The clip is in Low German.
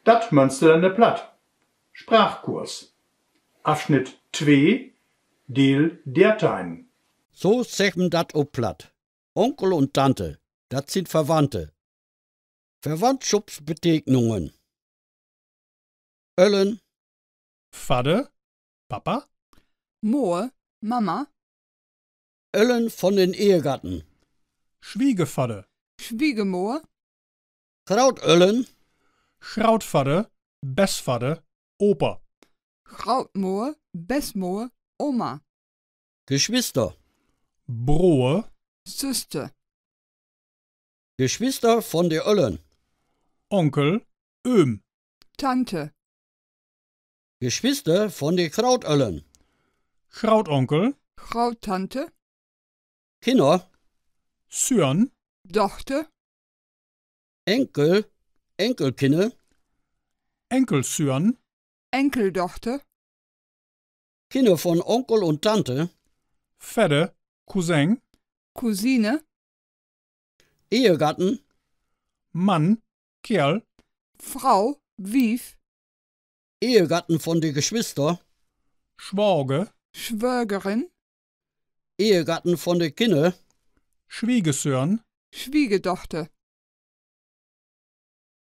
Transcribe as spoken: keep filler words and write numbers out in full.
Dat Mönsterlänner Platt. Sprachkurs. Afsnitt twee, Deel derteihn. So seggt man dat op Platt. Onkel un Tante, dat sünd Verwandte. Verwandtschopsbeteknungen. Öllern. Vadder, Papa. Moor, Mama. Öllern von den Ehegatten. Swiegervadder. Swiegermoor. Grootöllern. Grootvadder, Besvadder, Opa. Grootmoor, Besmoor, Oma. Geschwister. Broer. Süster. Geschwister von de Öllern. Onkel, Öhm. Tante. Geschwister von de Grootöllern. Grootonkel. Groottante. Kinner. Söhn. Dochter. Enkel, Enkelkinner. Enkelsöhn. Enkeldochter. Kinner von Onkel un Tante. Vedder, Cousin. Cousine. Ehegatten. Mann, Keerl. Frau, Wief. Ehegatten von de Geschwister. Swager. Swägerin. Ehegatten von de Kinner. Swiegersöhn. Swiegerdochter.